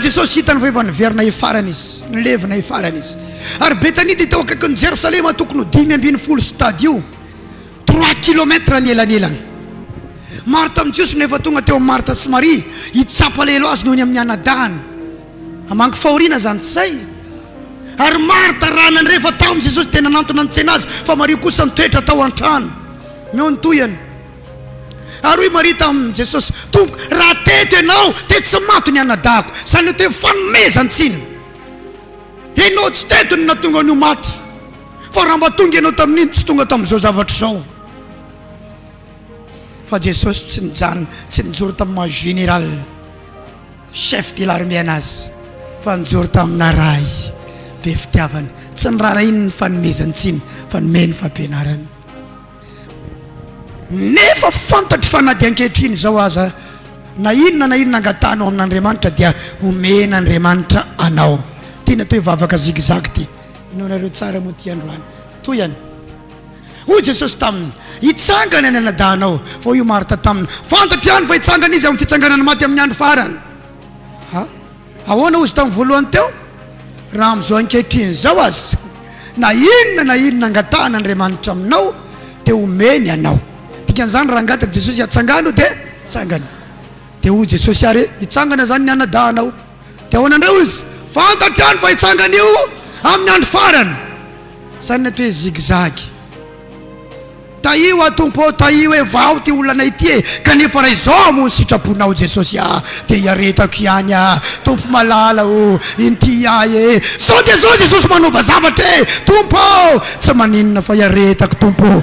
Jesosy, hitany fa efa niverina hifarana izy, nilevina hifarana izy. Ary Betania dia teo akaikin'i Jerosalema, tokony ho 15 stadio, trois kilomètres ny elanelany. Maro tamin'ny Jiosy no efa tonga teo amin'i Marta sy Maria hitsapa alahelo azy noho ny amin'ny anadahiny. Hamangy fahoriana izany, tsy izay? Ary Marta raha nandre fa tamin'i Jesosy dia nanantona nitsena azy, fa Maria kosa nitoetra tao an-trano. Meo ny tohiny. Ary hoy Maria tamin'i Jesosy, Tompoko, raha teto ianao dia tsy maty ny anadahiko. Izany atao hoe fanomezan-tsiny. Ianao tsy teto no nahatonga an'io maty. Fa raha mba tonga ianao tamin'iny, tsy tonga tamin'izao zavatra izao. Fa Jesosy tsy nijanona, tsy nijoro tamin'ny maha général, chef de l'armée anazy, fa nijoro tamina Ray be fitiavana. Tsy niraharahiany ny fanomezan-tsiny, fa nomeny fampianarana. Nefa fantatro fa na dia ankehitriny izao aza, na inona na inona angatahanao amin'Andriamanitra dia homen'Andriamanitra anao. Ity ny atao hoe vavaka zigzag ity. Inoanareo tsara moa ity androany. Tohihany. Hoy Jesosy taminy, Hitsangana ny anadahinao. Fa hoy i Marta taminy, Fantatro ihany fa hitsangana izy amin'ny fitsanganan'ny maty amin'ny andro farany. Ha? Ahoana hozy tamin'ny voalohany teo? Raha amin'izao ankehitriny izao aza, na inona na inona angatahana Andriamanitra aminao, dia omeny anao. Dikan'izany raha angataka Jesosy hatsangano dia tsangany. Dia hoy Jesosy ary, hitsangana izany ny anadahinao. Dia ahoana indray hoy izy? Fantatro ihany fa hitsangana io amin'ny andro farany. Izany ny atao hoe zigzag. Tahio aho Tompo ô, tahio e, vaho ity olana ity e, kanefa raha izao moa ny sitraponao Jesosy ah, dia hiaretako ihany ah, Tompo malala ô, inty ahy e, sao dia izao Jesosy manova zavatra e, Tompo ô, tsy maninona fa hiaretako Tompo ô.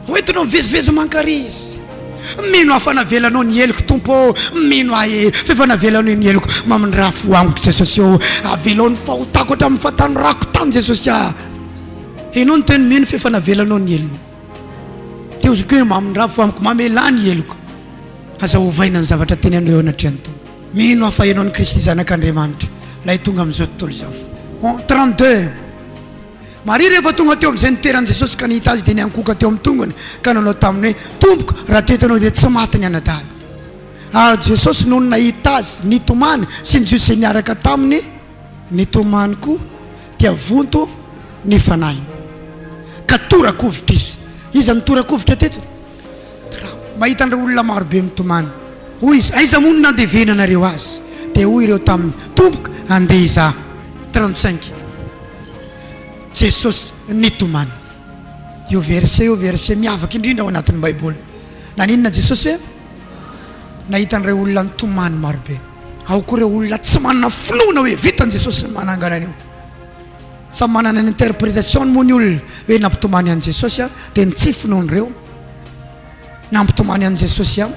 Hoentinao mivezivezy mankary izy. Mino aho fa navelanao ny heloko Tompo ô, mino ahy e, fa efa navelanao ny heloko, mamindrà fo amiko Jesosy ô, avelao ny fahotako hatramin'ny fahatanorako tany Jesosy ah. Henoy ny teny mino f'efa navelanao ny helony. Teo izy koa hoe mamindrà fo amiko, mamelà ny heloko. Aza ovaina ny zavatra tenenao eo anatrehan'ny Tompo. Mino aho fa ianao ny Kristy Zanak'Andriamanitra, ilay tonga amin'izao tontolo izao. 32. Maria rehefa tonga teo amin'izay nitoeran'i Jesosy ka nahita azy dia niankohoka teo amin'ny tongony ka nanao taminy hoe, Tompoko, raha teto ianao dia tsy maty ny anadahiko. Ary Jesosy nony nahita azy nitomany sy ny Jiosy izay niaraka taminy nitomany koa dia vonto ny fanahiny ka tora-kovitra izy. Iza no tora-kovitra teto? Mahita an'ireo olona marobe mitomany. Hoy izy, Aiza moa no nandevenanareo azy? Dia hoy ireo taminy, Tompoko, andeha hizaha. 35. Jesosy nitomany. Io verset io verset miavaka indrindra ao anatin'ny Baiboly. Naninona Jesosy hoe nahita an'ireo olona nitomany marobe? Ao koa ireo olona tsy manana finoana hoe vitan'i Jesosy ny manangana an'io. Samy manana ny interprétation-ny moa ny olona hoe nampitomany an'i Jesosy aho dia ny tsy finoan'ireo nampitomany an'i Jesosy aho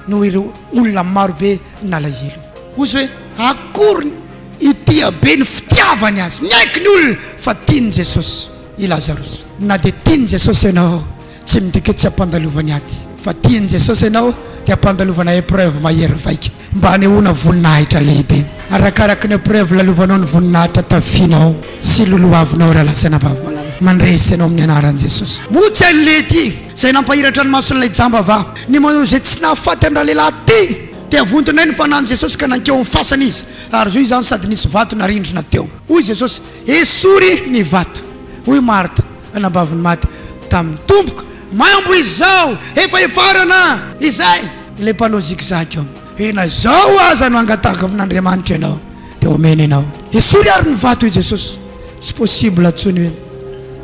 noho ireo olona maro be nalahelo. Hozy hoe akory ity habe ny fitiavany azy. Niaiky ny olona fa tian'i Jesosy i Lazarosy. Na dia tian'i Jesosy ianao Tsy midika hoe tsy ampandalovany ady, fa tian'i Jesosy ianao dia ampandalovana épreuve mahery vaika mba hanehoana voninahitra lehibe. Arakaraky ny épreuve lalovanao ny voninahitra tafianao sy lolohavinao rahalahy sy anabavy malala. Mandresy ianao amin'ny anaran'i Jesosy. Moa tsy hain'i Lety izay nampahiratra ny mason'ilay jamba va ny manao izay tsy nahafaty an-dralehilahy ity? Dia vontonay ny fanahin'i Jesosy ka nankeo amin'ny fasana izy, ary zo izany sady nisy vato narindrina teo. Hoy Jesosy, Esory ny vato. Hoy Marta, Anabavin'ny maty tamin'ny Tompoko, maimbo izy izao, efa hifarana izay. Ilay mpanao zigzag io, hoe na izao aza no angatahako amin'Andriamanitra ianao, dia omeny ianao. Esory ary ny vato hoy Jesosy. Tsy possible intsony hoe,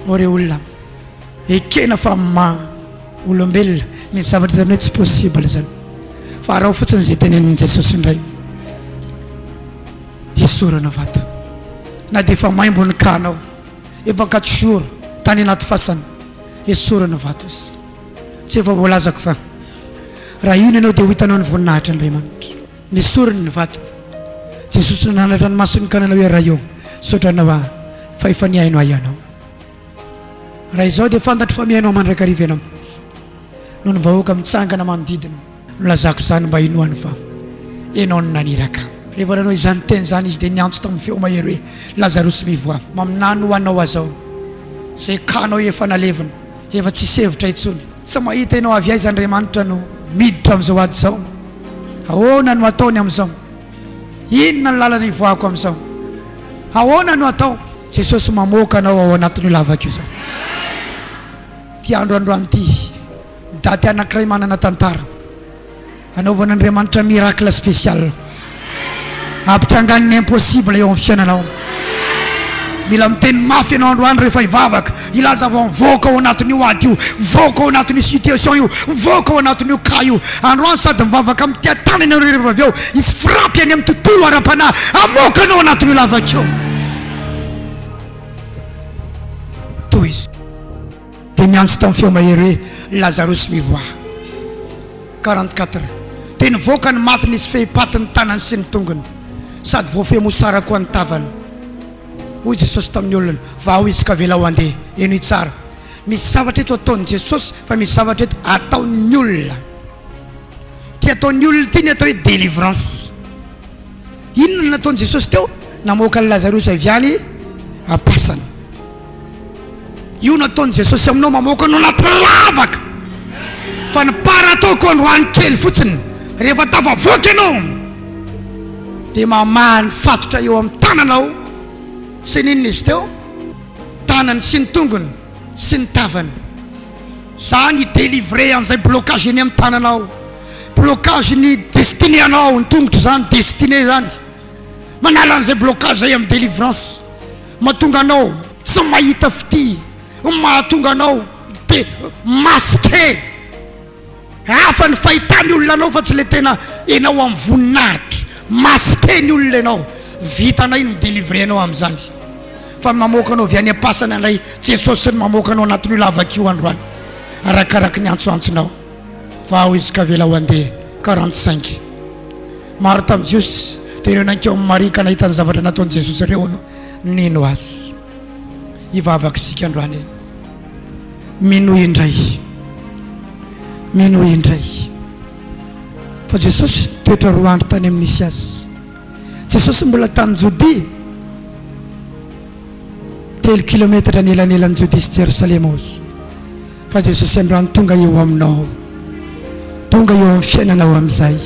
ô re olona, ekena fa maha olombelona, misy zavatra tena hoe tsy possible izany. Fa araho fotsiny izay tenenin'i Jesosy indray. Esorana vato. Na dia efa maimbo ny kanao. Efa quatre jours tany anaty fasana esorana vato izy. Tsy efa voalazako fa raha hino ianao dia ho hitanao ny voninahitr' Andriamanitra. Nesoriny ny vato. Jesosy nananatra ny masony ka nanao hoe Ray ô, misaotra Anao aho fa efa nihaino ahy Ianao. Raha izao dia fantatro fa mihaino ahy mandrakariva Ianao. Noho ny vahoaka mitsangana manodidina. Nolazako izany mba hinoany fa Ianao no naniraka. Rehefa nanao izany teny izany izy dia niantso tamin'ny feo mahery hoe, Lazarosy mivoaha. Maminany ho anao aho izao, izay kanao efa nalevina, efa tsisy hevitra intsony. Tsy mahita ianao avy aiza Andriamanitra no miditra amin'izao ady izao. Ahoana no ataony amin'izao? Inona ny lalana hivoahako amin'izao? Ahoana no atao? Jesosy mamoaka anao ao anatin'io lavaka io izao. Ity andro androany ity, daty anankiray manana tantara. Anaovan'Andriamanitra miracle spécial. Ampitrangany ny impossible eo amin'ny fiainanao. Mila miteny mafy ianao androany rehefa hivavaka. Hilaza vao mivoaka ao anatin'io ady io, mivoaka ao anatin'io situation io, mivoaka ao anatin'io cas io. Androany sady mivavaka amin'ny tia tanana ianao rehefa avy eo, hisy frappe any amin'ny tontolo ara-panahy hamoaka anao anatin'io lavaka io. Tohizo. Dia niantso tamin'ny feo mahery hoe, Lazarosy mivoaha. 44 dia nivoaka ny maty nisy fehipaty ny tanany sy ny tongony, sady voafehy mosara koa ny tavany. Hoy Jesosy tamin'ny olona, Vahao izy ka avelao handeha. Henoy tsara. Misy zavatra eto ataon'i Jesosy, fa misy zavatra eto ataon'ny olona. Ity ataon'ny olona ity ny atao hoe délivrance. Inona no nataon'i Jesosy teo? Namoaka an'i Lazarosy avy any am-pasana. Io no ataon'i Jesosy aminao, mamoaka anao anaty lavaka. Fa ny part ataoko androany kely fotsiny, rehefa tafavoaka ianao, dia mamaha ny fatotra eo amin'ny tananao sy ny inona izy teo? Tanany sy ny tongony sy ny tavany. Zany hi-délivrer an'izay blocage eny amin'ny tananao, blocage ny destinée anao, ny tongotra zany destinée zany. Manala an'izay blocage zay amin'ny délivrance. Mahatonga anao tsy mahita fitia, mahatonga anao te masqué. Hafa ny fahitan'ny olona anao fa tsy le tena enao amin'ny voninahitra. Masqué ny olona enao. Vitanay ny mi-délivrer anao amin'izany. Fa ny mamoaka anao avy any am-pasana indray Jesosy ny mamoaka anao anatin'io lavaka io androany. Arakaraky ny antsoantsonao. Fa ao izy ka avelao handeha. 45. Maro tamin'ny Jiosy dia ireo nankeo amin'i Maria ka nahita ny zavatra nataon'i Jesosy ireo no nino azy. Hivavaka isika androany. Minoa indray. Minoa indray. Fa Jesosy nitoetra roa andro tany amin'ny nisy azy. Jesosy mbola tany Jodia. Telo kilometatra ny elanelan'i Jodia sy Jerosalema ozy. Fa Jesosy androany tonga eo aminao. Tonga eo amin'ny fiainanao amin'izay.